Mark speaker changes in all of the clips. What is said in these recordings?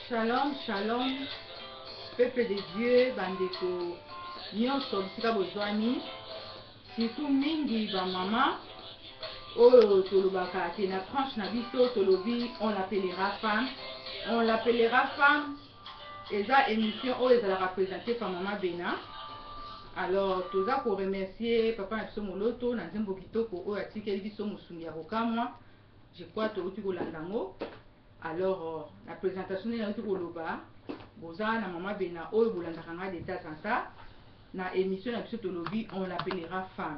Speaker 1: Shalom, shalom, peuple de Dieu, bandeko nyonso bisika bozwami, surtout mingi ba mama oyo tolobaka te na tranche na biso tolobi on l'appellera femme, on l'appellera femme eza émission oyo ezalaka présentée par mama Bena. Alors toza ko remercier papa na biso Moloto na nzembo kitoko oyo atikeli biso mosungi ya kokamwa. Je crois touti kolanda yango. Alors na présentation ndenge nauti koloba, boza na mama Bena oyo bolandaka nga de temps en temps na émission na biso tolobi on l'appellera femme.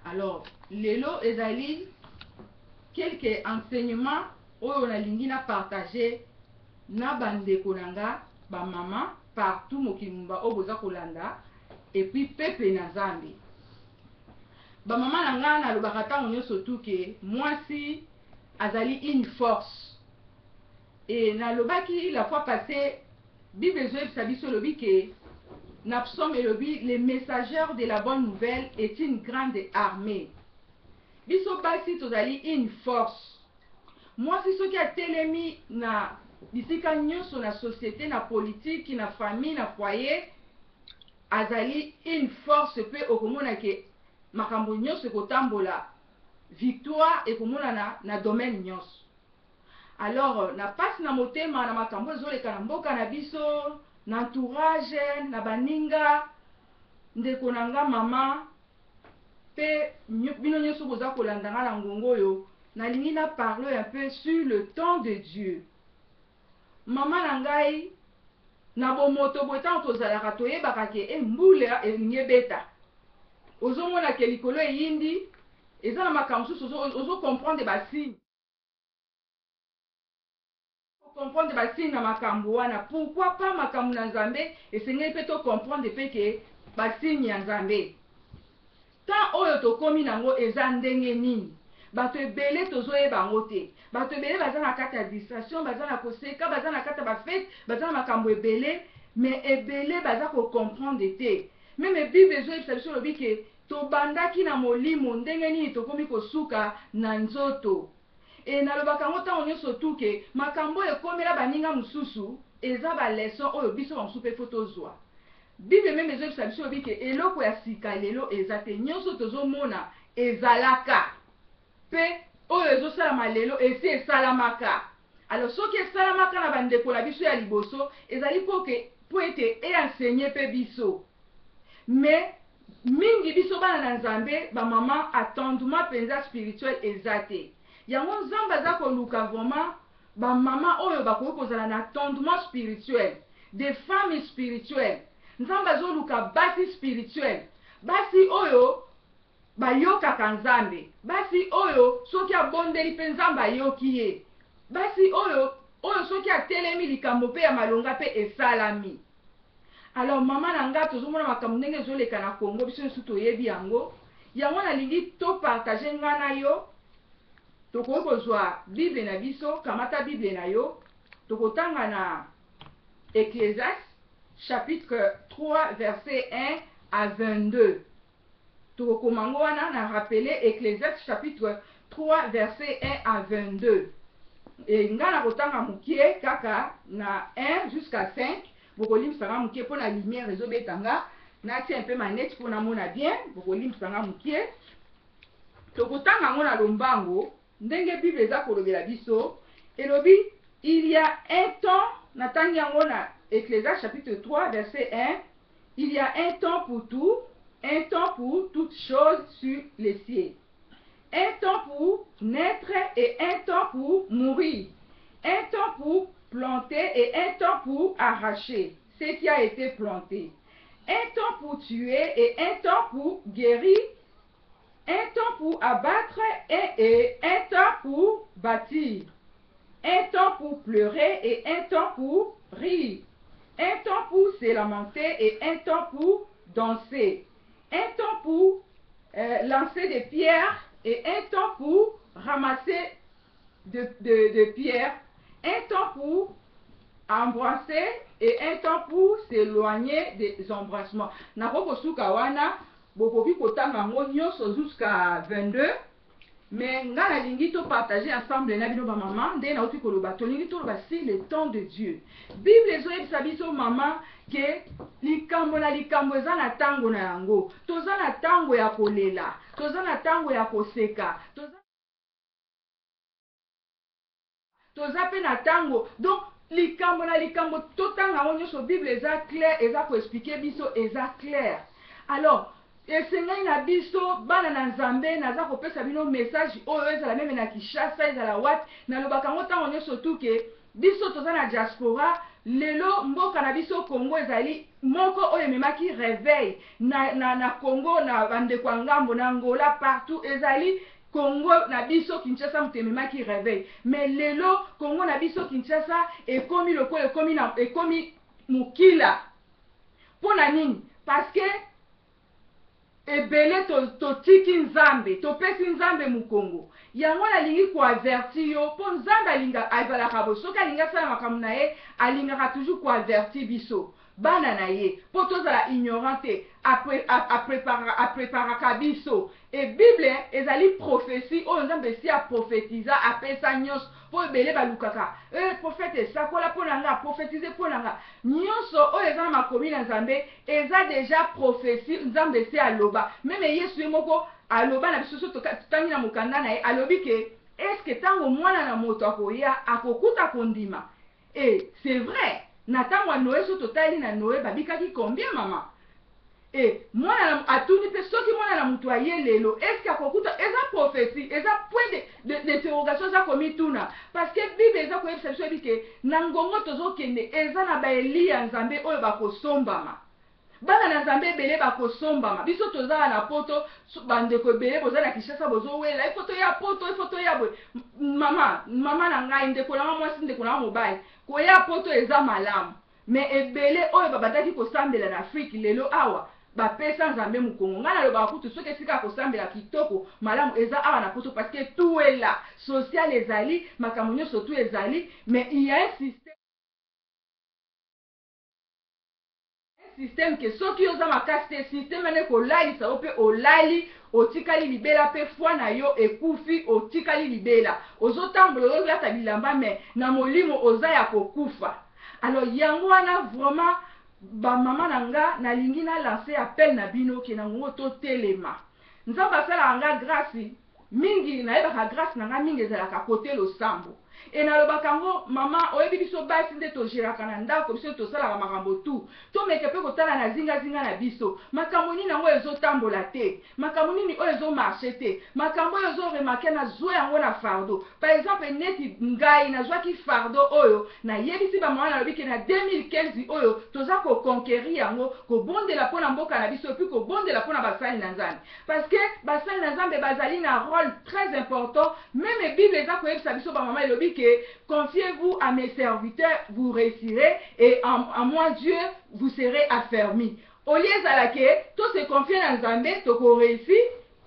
Speaker 1: Alors lelo ezali quelques enseignements oyo nalingi na partager na bandeko na nga ba mama partout mokili mobimba oyo boza kolanda, et puis peuple na Nzambe. Ba mama na nga, nalobaka ntango nyonso tu ke mwasi azali une force. Et nalobaki la fois passée, Bible ezoyebisa biso, elobi ke na psaume elobi le messager de la bonne nouvelle est une grande armée. Biso basi tozali une force. Mwasi soki atelemi na bisika nyonso, na société, na politique, na famille, na foyer, azali une force mpe okomona ke makambo nyonso ekotambola, victoire ekomonana na domaine nyonso. Alors na pasi na motema na makambo ezoleka na mboka na biso, na entourage, na baninga, ndeko na nga mama mpe bino nyonso boza kolanda nga na ngongo oyo, nalingi na parler un peu sur le temps de Dieu. Mama na ngai, na bomoto boye ntango tozalaka toyebaka ke e mbula elingi ebeta, ozomona ke likolo eyindi, eza na makambo mosusu ozocomprendre basigne, comprendre basigne na makambo wana. Pourquoi pas makambo na Nzambe? Esengeli mpe tocomprendre mpe ke basigne ya Nzambe, temps oyo tokómi nango eza ndenge nini. Bato ebele tozoyeba yango te. Bato ebele baza na kati ya distraction, baza na koseka, baza na kati ya bafete, baza na makambo ebele, mais ebele baza kocomprendre te. Même Bible ezoyebisa biso, olobi ke tobandaki na molimo, ndenge nini tokomi kosuka na nzoto? E nalobaka yango ntango nyonso tu ke makambo oyo ekomela baninga mosusu eza baleçon oyo biso bamosusu mpe faut tozwa. Bible même ezoyebisa biso, olobi ke eloko ya sika lelo eza te, nyonso tozomona ezalaka mpe oyo ezosalama lelo esi esalamaka. Alors soki esalamaka na bandeko na biso ya liboso, ezali mpo ke mpo ete eenseigner mpe biso. Mais mingi biso bana na Nzambe, bamama, attendement mpenza spirituel eza te. Yango Nzambe aza koluka vraiment bamama oyo bakoki kozala na attendement spirituel, des femmes spirituelles. Nzambe azoluka basi spirituelle, basi oyo bayokaka Nzambe, basi oyo soki abondeli mpe Nzambe ayoki ye, basi oyo soki atelemi likambo mpe ya malonga mpe esalami. Alors mama na nga, tozomona makambo ndenge ezoleka na Congo, biso nyonso toyebi yango. Yango nalingi topartager nga na yo. Tokoki kozwa Bible na biso, kamata Bible na yo, tokotanga na Ecclésiaste chapitre 3 verset 1 à 22. Tokokoma yango wana na rappeler Ecclésiaste chapitre 3 verset 1 à 22. E nga na kotanga mokie kaka na 1 jusqu'à 5. Bokolimbisanga mokie mpo na lumière ezobeta nga, natia mpe maneti mpo namona bien. Bokolimbisanga mokie, tokotanga yango na lombango ndenge Bible eza kolobela biso. Elobi il y a un temps, natangi yango na Ecclésiaste chapitre 3 verset 1: il y a un temps pour tout, un temps pour toutes choses sur les cieux, un temps pour naître et un temps pour mourir, un temps pour planter et un temps pour arracher ce qui a été planté, un temps pour tuer et un temps pour guérir, un temps pour abattre et un temps pour bâtir, un temps pour pleurer et un temps pour rire, un temps pour se lamenter et un temps pour danser, un temps pour lancer des pierres et un temps pour ramasser de pierres, un temps pour embrasser et un temps pour s'éloigner des embrassements. Nakoki kosuka wana, bokoki kotanga yango nyonso jusqu'à 22. Mais nga nalingi to partager ensemble na bino ba maman, ndenge nauti koloba, tolingi toloba sur le temps de Dieu. Bible ezoyebisa biso maman ke likambo na likambo eza na tango na yango. Toza na tango ya kolela, toza na tango ya koseka, toza Toza pe na tango donc likambo na likambo totanga yango nioso bible eza clair eza ko explique biso eza clair alors esengeli na biso bana na nzambe naza kopesa bino message oyo ezala meme na Kinshasa ezala wapi nalobaka yango tango nioso tout ke biso toza na diaspora lelo mboka na biso Congo ezali moko oyo ememaki reveil na, na, na Congo na bandeko ya ngambo na Angola partout ezali Congo na biso Kinshasa moto ememaki reveil mais lelo Congo na biso Kinshasa ekomi lokola ekomi na ekomi mukila pona nini parce que ebele to totiki Nzambe topesi Nzambe mukongo yango nalingi ko averti yo po Nzambe alinga azalaka boye soki alingi asala makambo na ye alingaka toujours ko averti biso bana na ye po tozala ignorant te a preparaka biso et bible ezali prophetie oyo nzambe esi a prophetiza apesa nionso po ebele balukaka eh prophète sakola po na nga prophetise po na nga nionso oyo eza na makomi na nzambe eza dejà prophetie nzambe esi aloba meme yesu ye moko aloba na biso soki totangi na mokanda na ye alobi ke est ce que tango mwana na moto akoya akokuta kondima Et c'est vrai na tango ya Noe soki totali na Noe babikaki combien maman? Et mwana na atuni pe soki mwana na mutu aye lelo est ce que akokuta eza prophetie eza point de d'interrogation eza komituna parce que bible eza koyebisa biso yebi ke na ngongo tozokende eza na ba Elie ya Nzambe oyo bakosombama Bana na Nzambe ebele bakosombama. Biso toza awa na poto, ba ndeko ebele boza na Kinshasa bozo wela il faut toya poto, il faut toya boye. Mama, mama na ngai, ndeko na nga mwasi, ndeko na nga mobali, koya poto eza malamu. Mais ebele oyo babandaki kosambela na Afrique lelo awa bapesa Nzambe mokongo. Ngai nalobaka kutu soki esika ya kosambela kitoko malamu eza awa na poto parce que tout est là. Social ezali, makambo nionso tout ezali, mais il ya un système. Un système que soki yo oza makasi te système wana ekolalisa yo pe olali otikali libela pe foi na yo ekufi otikali libela ozo tambola ozo lata bilamba mais na molimo oza ya kokufa alors yango wana vraiment ba maman na nga nalingi na lancer appel na bino ke na ngongo totelema Nzambe asalaka nga grace mingi nayebaka grace na nga mingi ezalaka cote losambo et nalobaka yango maman oyebi biso basi nde to geraka na ndako biso nde tosalaka makambo tout tomeka pe kotala na zinga zinga na biso makambo nini yango ezo tambola te makambo nini oyo ezo marche te makambo oyo ozo remarquer nazua yango na fardeau par exemple neti ngai nazuaki fardeau oyo nayebisi ba maman nalobi ke na 2015 oyo toza ko conquerir yango kobondela pona mboka na biso et puis kobondela pona basali na Nzambe Parce que basali na Nzambe bazali na role très important, meme bible eza koyebisa biso ba maman elobi que confiez vous à mes serviteurs vous reussirez et en, en moi Dieu vous serez affermis. Au lieu ezala que to se confier na Nzambe toko reussir,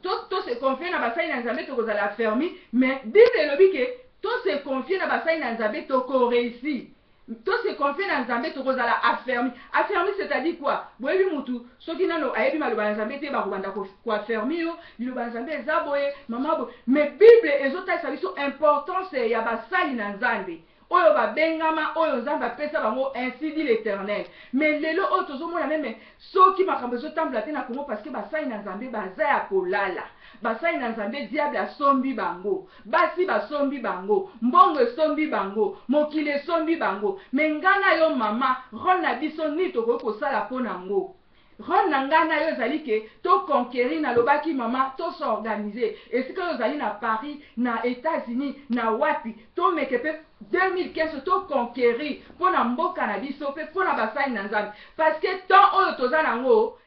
Speaker 1: to, to se confier na basali na Nzambe tokozala affermis, mais bible elobi que to se confier na basali na Nzambe toko reussir. To se confier na Nzambe tokozala affermi. Affermi c'est à dire quoi? Boyebi mutu soki nano ayebi maloba na Nzambe te bakobanda ko ko affermi yo, liloba ya Nzambe eza boye, mama boye. Mais bible ezotalisa biso importance ya basali na Nzambe oyo babengama oyo Nzambe apesa bango ainsi dit l'Eternel. Mais lelo oyo tozomona meme soki makambo ezotambola te na Congo parce que basali na Nzambe baza ya kolala. Basali na Nzambe diable asombi bango. Basi basombi bango, mbongo esombi bango, mokili esombi bango. Mais nga na yo mama, role na biso nini tokoki kosala po na ngo? Role na nga na yo ezali ke to conquerir, nalobaki mama to s'organiser. Esika yo ozali na Paris, na Etats Unis, na wapi, tomeke pe 2015 to conquerir po na mboka na biso pe po na basali na Nzambe. Parce que temps oyo toza na ngo,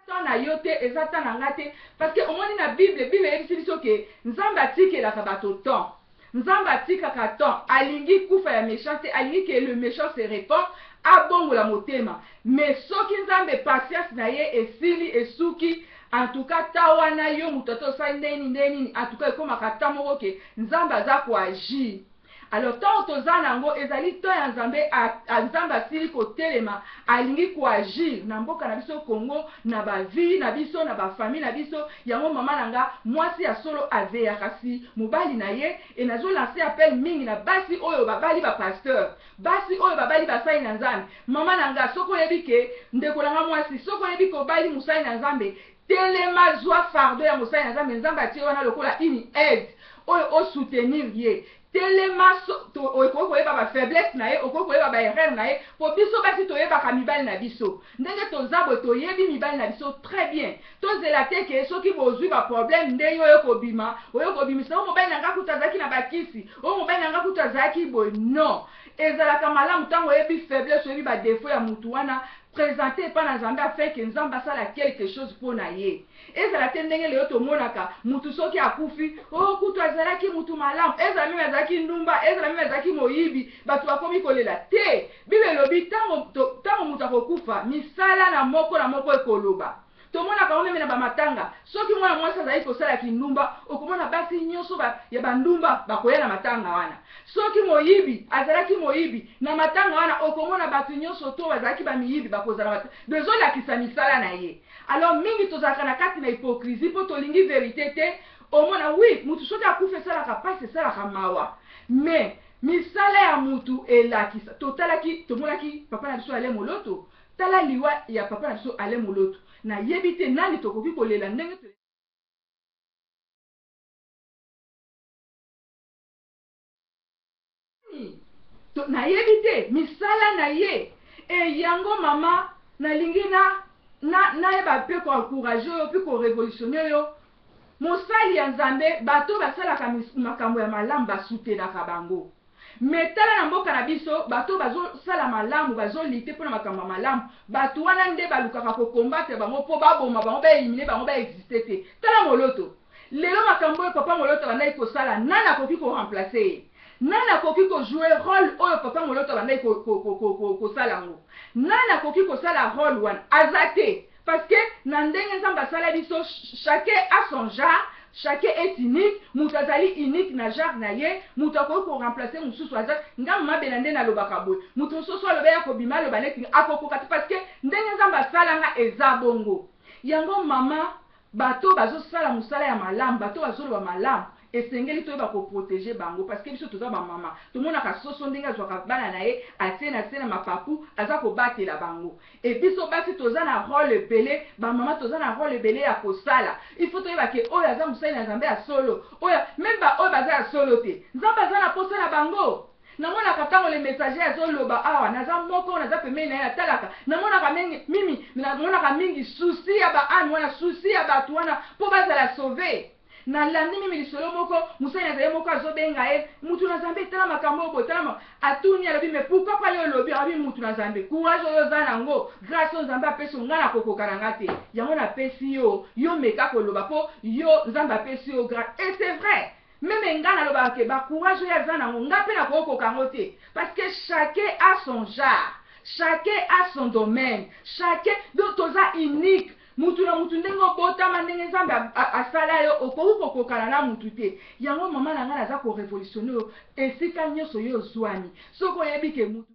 Speaker 1: temps na yo te eza temps na nga te parce que omoni na bible bible eyebisi biso ke nzambe atikelaka bato temps nzambe atikaka temps alingi kufa ya mechant te alingi ke le mechant se repent abongola motema mais soki nzambe patience na ye esili esuki en tout cas ta wana yo moto ata osali ndenge nini ndenge nini en tout cas ekomaka temps moko ke nzambe aza ko agir. Alors ntango toza na yango, ezali temps ya Nzambe. Nzambe asili kotelema, alingi koagir na mboka na biso Congo, na bavie na biso, na bafamille na biso. Yango, mama na nga mwasi ya solo aveyaka si mobali na ye. E nazolancer appel mingi na basi oyo babali bapasteur, basi oyo babali basali na Nzambe. Mama na nga, soki oyebi ke, ndeko na nga mwasi, soki oyebi ke obali mosali na Nzambe, telema, zwa fardeau ya mosali na Nzambe. Nzambe atie wana lokola une aide oyo osoutenir ye. Telema, okoki koyeba bafaiblesse na ye, okoki koyeba baerreur na ye, mpo biso basi toyebaka mibali na biso. Ndenge toza boye, toyebi mibali na biso très bien. Tozela te ke soki bozwi baproblème nde yo oyo kobima, oyo kobimisa: "Oyo mobali na nga kutu azalaki na bakisi, oyo mobali na nga kutu azalaki boye." Non, ezalaka malamu ntango oyebi faiblesse, oyebi badéfaut ya mutu wana, présente epa na Nzambe afin ke Nzambe asala quelque chose mpo na ye. Ezala te ndenge lelo tomonaka mutu soki akufi: "O kutu azalaki mutu malamu." Ezala même azalaki ndumba, ezala même azalaki moyibi, bato bakomi kolela te. Bible elobi ntango mutu akokufa, misala na moko na moko ekoloba. Tomonaka ngo même na bamatanga. Soki mwana mwasi azali kosala kindumba, okomona basi nyonso ya bandumba bakoya na matanga wana. Soki moyibi azalaki moyibi, na matanga wana okomona bato nyonso to bazalaki bamiyibi bakozala. Bezolakisa misala na ye. Alors mingi tozalaka na kati na hypocrisie mpo tolingi vérité te. Omona, oui, mutu soki akufi esalaka mpasi, esalaka mawa, mais misala ya mutu elakisa. Totalaki, tomonaki papa na biso Ale Moloto. Tala liwa ya papa na biso Ale Moloto. Nayebi te nani tokoki kolela ndenge nayebi te misala na ye. E yango, mama, nalingi na nayeba mpe koencourager oyo mpe korévolutionner oyo mosali ya Nzambe. Bato basalaka makambo ya malamu, basoutenaka bango. Mais tala na mboka na biso, bato bazosala malamu, bazolutter mpona makambo ya malamu, bato wana nde balukaka kocombattre bango mpo baboma bango, baéliminer bango, baexister te. Tala Moloto lelo, makambo oyo papa Moloto abandaki kosala, nani akoki koremplacer ye? Nani akoki kojouer rôle oyo papa Moloto abandaki kosala yango? Nani akoki kosala rôle wana? Aza te, parce que na ndenge Nzambe asala biso, chacun a son genre, chacun est unique. Moto azali unique na genre na ye. Moto akoki koremplacer mosusu aza. Nga mabela nde nalobaka boye, moto mosusu aloba ya kobima, aloba neti akokoka te, parce que ndenge Nzambe asalanga eza bongo. Yango, mama, bato bazosala mosala ya malamu, bato bazoloba malamu, esengeli toyeba koprotéger bango, parce que biso toza bamama. Tomonaka soso ndenge azwaka bana na ye, atie na se na mapapu, aza kobatela bango. E biso basi toza na rôle ebele, bamama toza na rôle ebele ya kosala. Il faut toyeba ke oyo aza mosali na Nzambe ya solo, oyo même baoyo baza ya solo te, Nzambe aza na posa na bango. Namonaka ntango le messager azoloba awa, naza moko, naza pembeni na ye, natalaka, namonaka mingi mimi, namonaka mingi souci ya baâme wana, souci ya bato wana mpo bazala sauvés. Nalandi mimi lisolo moko, mosali na Nzambe moko azobenga ye: "Mutu na Nzambe, tala makambo oyo boye, tala." Atuni, alobi: "Mais pourquoi pas yo olobi?" Alobi: "Mutu na Nzambe, courage oyo oza nango, grâce oyo Nzambe apesi yo, ngai nakokoka na nga te. Yango napesi yo, yo meka koloba, mpo yo Nzambe apesi yo grâce." Et c'est vrai, même nga nalobaka ke bacourage oyo aza nango, nga mpe nakokoka yango te, parce que chacun a son genre, chacun a son domaine, chacun. Donc toza unique, mutu na mutu ndenge obotama, ndenge Nzambe asala yo, okoki kokokana na mutu te. Yango, mama na ngai, naza korévolutionner oyo esika nyonso yo ozwami. Soki oyebi ke mutu,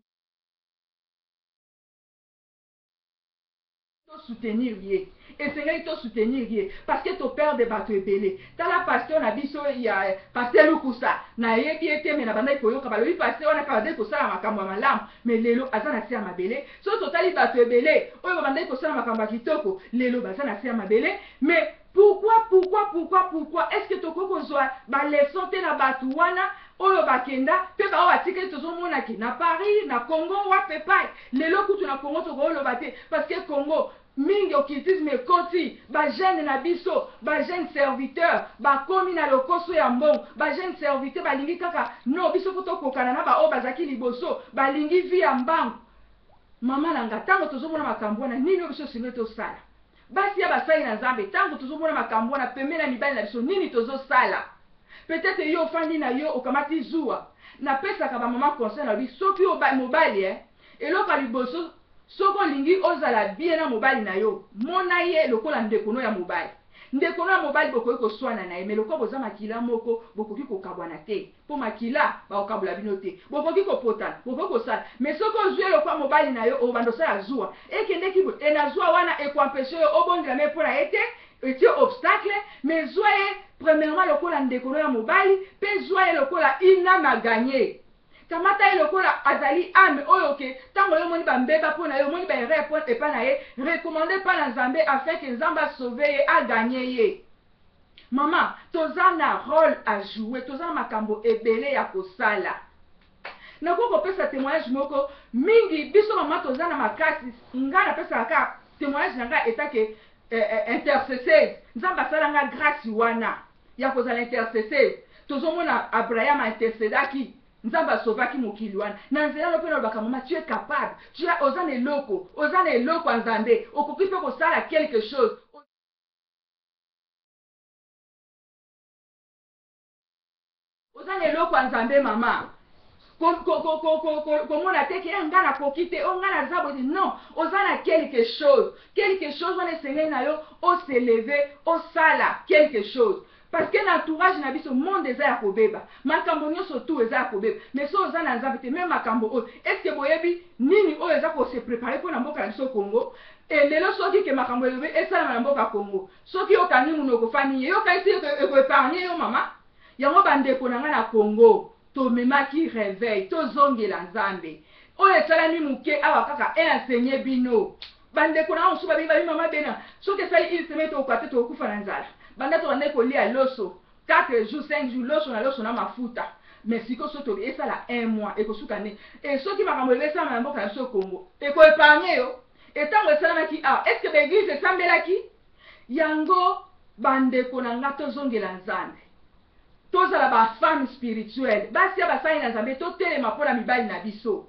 Speaker 1: tosoutenir ye, esengeli tosoutenir ye, parce que toperdre bato ebele. Tala pasteur na biso ya pasteur Lukusa, nayebi ye te, mais na bandaki koyoka balobi pasteur wana kaka bandaki kosala makambo ya malamu, mais lelo aza na se ya mabele. Soki totali bato ebele oyo babandaki kosala makambo ya kitoko, lelo baza na se ya mabele. Mais pourquoi, pourquoi, pourquoi, pourquoi est ce que tokoki kozwa baleçon te na bato wana oyo bakenda mpe baoyo batikali? Tozomonaki na Paris, na Congo, wape epai lelo kutu na Congo tokoloba te, parce que Congo mingi occultisme ekoti. Bajeune na biso, bajeune serviteur bakomi na lokoso ya mbongo. Bajeune serviteur balingi kaka no biso mpo tokokana na baoyo bazalaki liboso, balingi vie ya mbangu. Mama na nga, ntango tozomona makambo wana, nini oyo biso esengeli tosala? Basi ya basali na Nzambe, ntango tozomona makambo wana pembeni na mibali na biso, nini tozosala? Peut-être yo ofandi na yo, okamati zuwa. Napesaka bamama conseil, na lobi: soki mobali, eloko ya liboso, soki olingi ozala bien na mobali na yo, mona ye lokola ndeko no ya mobali. Ndeko na mobali bokoki koswana na ye, mais lokola boza makila moko, bokoki kokabwana te. Mpo makila bakokabola bino te. Bokoki kopotana, bokoki kosala, mais soki ozwi ye lokola mobali na yo, okobanda osala zuwa. Ekendeki boye, e na zuwa wana ekoempeshe yo obondela me mpo na ye te, etie obstacle. Mais zwa ye premièrement lokola ndeko no ya mobali, mpe zwa ye lokola une âme à gagner. Kamata ye lokola azali âme oyo ke ntango yo omoni bambeba mpo na ye, omoni baerreur mpo epa na ye, recommande mpa na Nzambe afin ke Nzambe asauve ye, aganye ye. Mama, toza na rôle à jouer, toza na makambo ebele ya kosala. Nakoki kopesa témoignage moko mingi. Biso mama toza na makasi. Ngai napesaka kaka témoignage na ngai etake intercesseuse. Nzambe asala nga grâce wana ya kozala intercesseuse. Tozomona Abraham intercédaki, Nzambe asovaki mokili wana na nzela no. Mpe nalobaka, mama, tu es capable, tu as, oza na eloko, oza na eloko ya Nzambe, okoki mpe kosala quelque chose. Oza na eloko ya Nzambe, mama. Komona te ke nga nakoki te, o nga naza boye te. Non, oza na quelque chose. Quelque chose wana esengeli na yo os'élever, osala quelque chose, parce que na entourage na biso, monde eza ya kobeba, makambo nyonso tu eza ya kobeba. Mais so oza na Nzambe te, même makambo oyo, est ce que boyebi nini oyo eza kose préparer mpo na mboka na biso Congo? E lelo soki ke makambo elobi esalama na mboka Congo, soki okangi monoko, fani ye, yokanisi ekoépargner yo, mama? Yango bandeko na ngai na Congo, tomemaki réveil, tozongela Nzambe. Oyo esalami moke awa kaka eenseigner bino. Bandeko na mosusu babengi, babi: "Mama Bena, soki esali une semaine, tokoka te, tokokufa na nzala. Banda tobandaki kolia loso 4 jours, 5 jours, loso na loso na mafuta, mais sikoyo so tobi esala un mois, ekosuka nde." E soki makambo ebe esalama na mboka na biso Congo, ekoépargner yo? Etango esalamaki awa, est ce que baéglise esambelaki yango? Bandeko na nga, tozongela Nzambe, tozala bafemme spirituelle, basi ya basali na Nzambe, totelema mpona mibali na biso.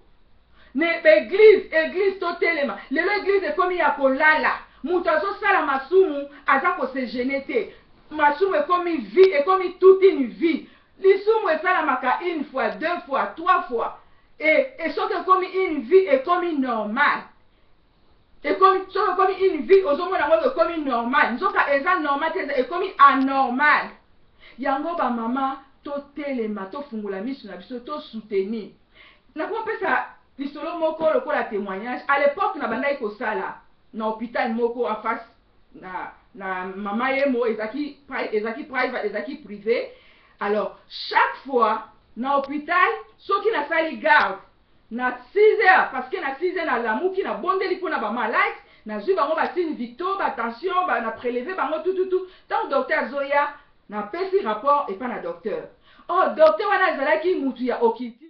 Speaker 1: Ne baéglise, église totelema. Lelo église ekomi ya kolala. Moto azosala masumu, aza kose gêner te. Masumu ekomi vie, ekomi toute une vie. Lisumu esalamaka une fois, deux fois, trois fois, e soki ekomi une vie, ekomi normal. Ekomi, soki ekomi une vie, ozomona yango ekomi normal. Nzoka eza normal te, ekomi anormal. Yango bamama, totelema, tofungola miso na biso, tosoutenir. Nakopesa lisolo moko lokola témoignage. À l'époque nabandaki kosala na hôpital moko en face na Mama Yemo. Ezalaki private, ezalaki privé. Alors chaque fois na hôpital, soki nasali garde na 6 heures, parce que na 6 heures nalamuki, nabondeli mpona bamalade, nazwi bango basigne vitaux, batension, ba, na prélevé bango tututu. Ntango docteur azoya, napesi rapport epai na docteur. Oh, docteur wana azalaki mutu ya occultisme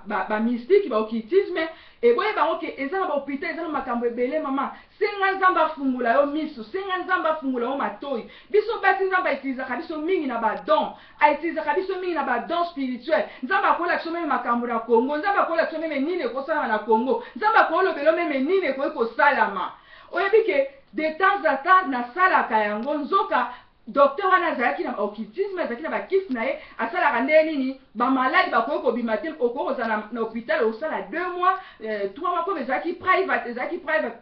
Speaker 1: na bamystique, ba baoccultisme. Eboye bango ke eza na bahôpital, eza na makambo ebele. Mama, senga Nzambe afungola yo miso, senga Nzambe afungola yo matoi. Biso basi, Nzambe autilisaka biso mingi na badon, autilisaka biso mingi na badon spirituel. Nzambe akola biso même makambo na Congo, Nzambe akola biso même nini ekosalama na Congo, Nzambe akolobela même nini ekoki kosalama. Oyebi ke de temps à temps nasalaka yango. Nzoka docteur wana azalaki na occultisme, azalaki na bakisi na ye. Asalaka ndenge nini? Bamaladi bakoki kobima te. Okoki kozala na hôpital, osala 2 mois, 3 mois. Comme ezalaki private, ezalaki private,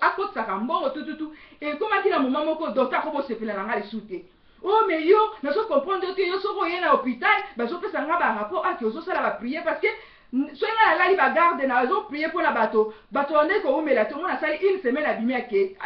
Speaker 1: akotisaka mbongo tututu. Ekomaki na moment moko, docteur akobosepela na nga lisu te. O mais yo, nazo comprendre te. Yo soki oye na hôpital, bazopesa nga barapport ake ozosala baprière, parce que soki nga nalali bagarde, na azoprier mpona bato. Bato bandeki kowumela te. Omona asali une semaine, abimi, ake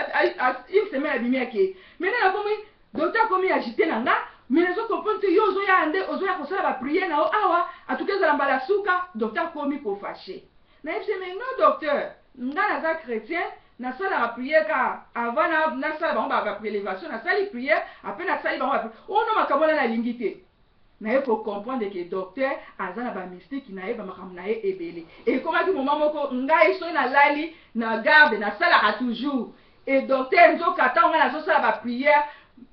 Speaker 1: une semaine, abimi, ake. Maintenant nakomi, docteur akomi agité na nga: "Mais nazo comprendre te, yo ozoya nde ozoya kosala baprière na yo awa." Atuka ezala mbala suka, docteur akomi kofâcher. Nayebisi: "Mais non, docteur, nga naza chrétien, nasalaka prière kaka avant nasala bango baprélévation. Nasali prière, après nasali bango ono makambo wana nalingi te." Naye kocomprendre ke docteur aza na bamystique na ye, bamakambo na ye ebele. Ekomaki moment moko, ngai soki nalali na garde, nasalaka toujours. E docteur, nzoka ntango ngai nazosala baprière,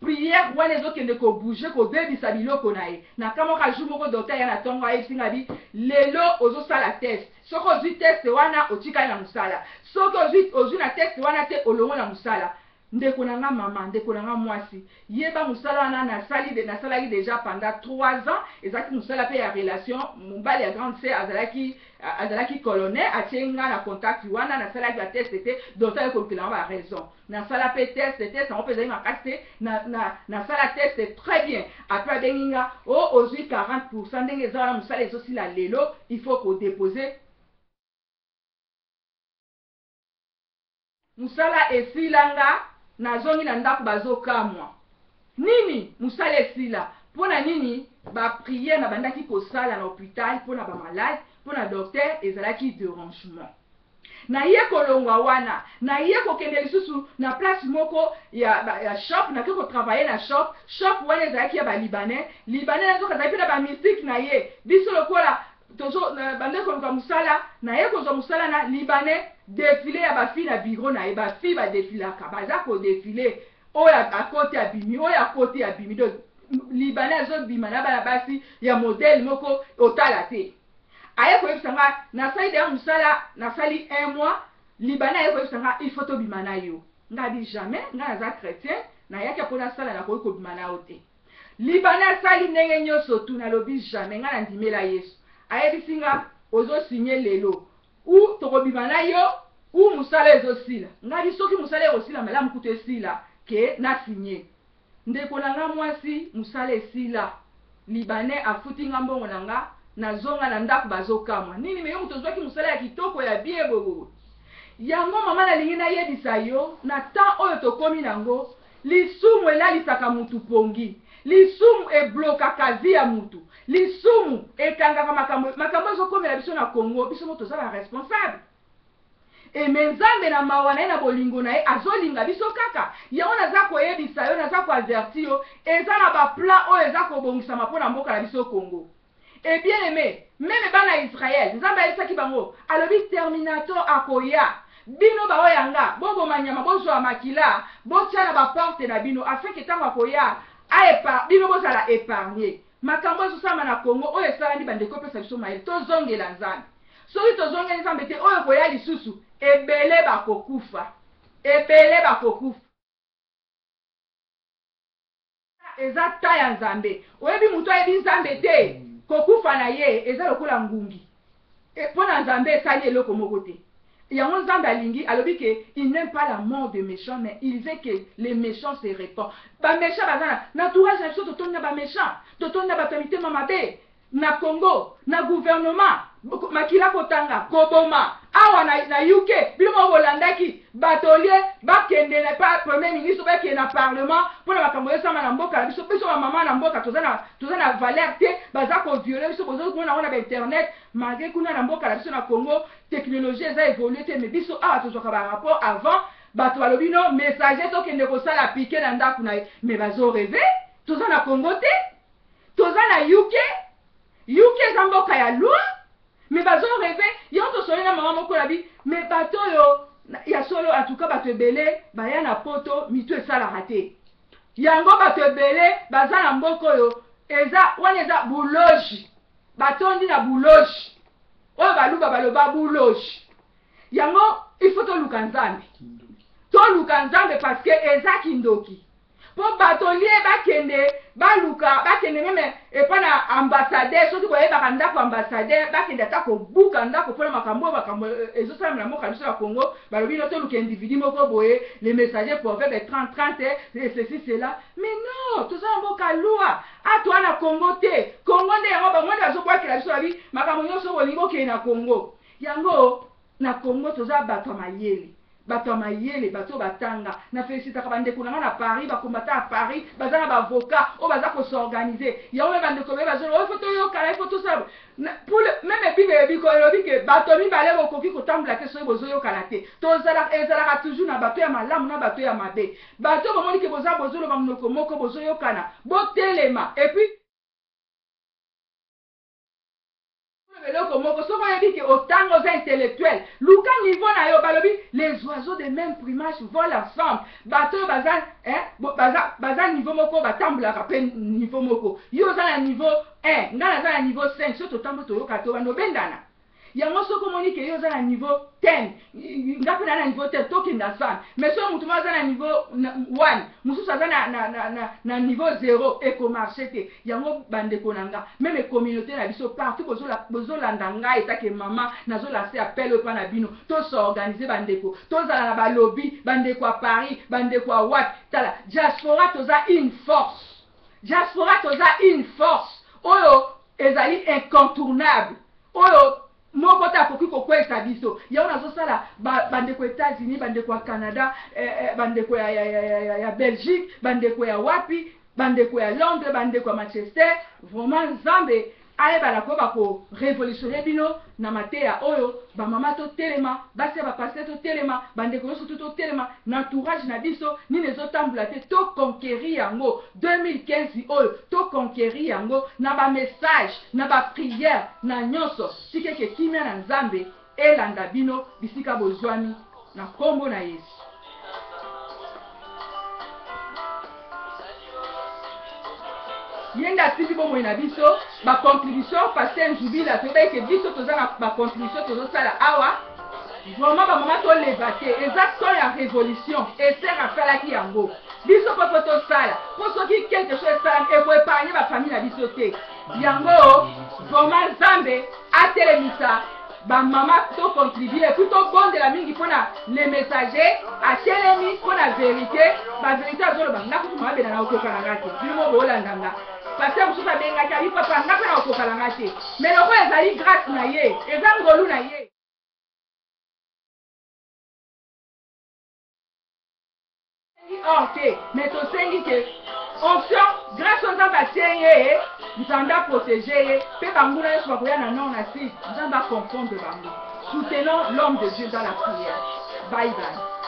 Speaker 1: prière wana ezokende kobouger, kobebisa biloko na ye. Na kamwaka, jour moko docteur ya na ntongo ayebisi nga bi: "Lelo ozosala test. Soki ozwi test wana, otikali na mosala. Soki ozwi na test wana te, olongwe na mosala." Ndeko na nga mama, ndeko na nga mwasi, yeba mosala wana nasali de, nasalaki dejà pendant 3 ans, ezalaki mosala pe ya relation, mobali ya grande sœur azalaki azalaki colonel, atie nga na contact wana, nasalaki ba test te, docteur aye kolukela nga ba raison. Nasala pe test, test yango pe ezalaki makasi te, na, na, nasala test très bien, après abengi nga, oh ozui 40%, ndenge eza wana mosala ezosila lelo, il faut ko deposer. Musala esila nga nazongi na ndaku bazo kamua nini musala esila pona nini ba prière na bandaki kosala na hopital pona ba malade pona docteur ezalaki derangement naye kolongua wana naye kokende lisusu na place moko ya, ya shop nake ko travailler na shop shop wana ezalaki ya ba libanais libanais nazoka azalaki pe na ba mystique na ye biso lokola Tozo bande koluka musala naye kozua musala na libanais defile ya ba fille na bureau naye ba fille ba defilaka baza ko defile oyo akoti abimi oyo akoti abimi donc libanais azo bima na bana basi ya modele moko otala te aye koyebisa nga nasali deja musala nasali un mois libanais aye koyebisa nga il faut tobima na yo nga bi jamais nga naza chretien nayaki po nasala nakoki kobima na yo te. Libanais asali ndenge nioso tout nalobi jamais nga na ndimela yesu ayebisi nga ozo signe lelo ou tokobima na yo ou musala ezo sila nga bi soki musala ekosila malamu kutu esila que na signe ndeko na nga mwasi musala esila libanais afuti nga mbongo na nga nazonga na ndaku bazo kamwa nini mais yo mutu ozuaki musala ya kitoko ya bien boye boye yango maman nalingi nayebisa yo na temps oyo tokomi nango Lisumu elalisaka mutu pongi. Lisumu e blokaka vie ya mutu. Lisumu ekangaka makambo makambo ezo komela biso na Congo biso moko toza ba responsable. Et mais Nzambe na mawa na ye na bolingo na ye azo linga biso kaka. Yango naza koyebisa yo naza ko avertir yo eza na ba plan oyo eza kobongisama pona mboka na biso Congo. Et bien aime, meme bana Israël, Nzambe ayebisaki bango, alobi terminator akoya, bino ba oyo ya nga, boboma nyama, bozua makila, botia na ba porte na bino, afin que tango akoya, a epar, bino bozala epargne. Makambo ezo salama na Congo, oyo esalami ba ndeko epesa biso mayele, tozongela Nzambe. Soki tozongeli Nzambe te, oyo ekoya lisusu, ebele bakokufa. Ebele bakokufa. Eza temps ya nzambe oyebi mutu ayebi nzambe te kokufa na ye eza lokola ngungi pona nzambe esali eloko moko te yango nzambe alingi alobi ke il n'aime pas la mort de mechant mais il veut que les mechants se repent ba mechant baza na na entourage na biso totondi na ba mechant totondi na bato ya mitema mabe Na Congo na gouvernement makila kotanga koboma awa na, na UK bino moko bolandaki bato au lieu bakende na pa premier ministre bakende na parlement mpona makambo ezosama na mboka na biso biso ba mama na mboka toza na toza na valeur te baza ko violer biso bozomona yango na ba internet malgré kuna na mboka na biso na Congo technologie eza evolue te mais biso awa tozwaka ba rapport avant bato balobi no messager tokende kosala piquet na ndako na ye mais bazo reve toza na Congo te Toza na UK, UK eza mboka ya loi mais bazo reve yango tosololi na mama moko nabi mais bato oyo ya solo en tout cas bato ebele baya na poto mitu esalaka te yango bato ebele baza na mboka oyo eza wana eza buloji batondi na buloji oyo baluba baloba buloji yango il faut toluka nzambe toluka nzambe parce que eza kindoki Po bato au lieu bakende baluka bakende meme epa na ambassadeur soki boyebaka ndako ambassadeur bakende ata kobuka ndako mpona makambo oyo makambo ezosalama na mboka na biso ya Congo balobi no toluka individu moko boye le messager proverbe 30 30 et ceci cela mais non toza na mboka loi a toa na Congo te Congo nde yango bango nde bazobwakela biso babi makambo nyonso bolingi bokende na Congo yango na Congo toza bato ya mayele Bato ya mayele, bato oyo batanga. Na felicitaka ba ndeko na nga na Paris, ba combattants ya Paris, baza na ba avocats oyo baza ko s'organiser. Yango meme ba ndeko ebele bazo loba, il faut toyokana, il faut tosala boye. Pour le, meme Bible elobi ko, elobi que bato mibale bokoki kotambola te soki bozoyokana te. Tozalaka, ezalaka toujours na bato ya malamu na bato ya mabe. Bato oyo bomoni que boza bozoloba monoko moko, bozoyokana, botelema et puis Eloko moko soki oyebi ke otanga oza intellectuel luka niveau na yo balobi les oiseaux de meme plumage volent ensemble bato oyo baza eh, baza, baza niveau moko batambolaka pe niveau moko yo oza na niveau 1 ngai naza na niveau 5 soki totamboli toyoka to bando obendana. Yango soki omoni ke yo oza na niveau 10, nga pe naza na niveau 10, tokende ensemble. Mais soki mutu moko aza na niveau 1, mususu aza na, na, na, na, na niveau 0, eko marcher te. Yango ba ndeko na nga, meme communaute na biso partout bozolanda nga etant que maman, nazo lancer appel oyo epa na bino, to s'organiser ba ndeko, tozala na ba lobby, ba ndeko ya Paris, ba ndeko ya wapi, tala diaspora toza une force, diaspora toza une force oyo ezali incontournable, oyo moko te akoki kokweyisa biso. Yango nazosala ba, bandeko ya Etats-Unis, bandeko ya Canada, eh, eh, bandeko ya, ya, ya, ya, ya Belgique, bandeko ya wapi, bandeko ya Londres, bandeko ya Manchester, vraiment Nzambe ayeba na koyeba ko revolutionner bino na mateya oyo. Ba mama totelema, basi ya ba pasteur totelema, bandeko nyonso tu totelema na entourage na biso, nini ezotambola te, to conquérir yango 2015 oyo, to conquérir yango na ba message, na ba prière, na nyonso. Tika eke kimia na Nzambe elanda bino bisika bozwami na kombo na Yesu. Ye nde asimbi bomoi na biso. Ba contribution pasteur Nzubila, toyebaki ke biso toza na ba contribution tozosala awa. Vraiment ba mama toleva te, eza temps ya revolution. Esther asalaki yango, biso pe faut tosala, po soki quelque chose esalami eko epargne ba famille na biso te. Yango vraiment Nzambe atelemisa ba mama to contribuer et puis tobondela mingi pona le messager atelemi pona verite, ba verite azoloba nga kutu mama bena nakokoka na nga te, bino moko boolanda nga. Pasteur mosusu abengaki abi papa nga mpe nakokoka na nga te, mais lokola ezali grace na ye, eza ngolu na ye. Or te, mais tosengi ke onction grace oyo Nzambe atie ye, Nzambe a proteger ye pe banguna nyonso bakoya na nord na sud, Nzambe a confondre bango. Soutenons l'homme de Dieu dans la prière. Bye bye.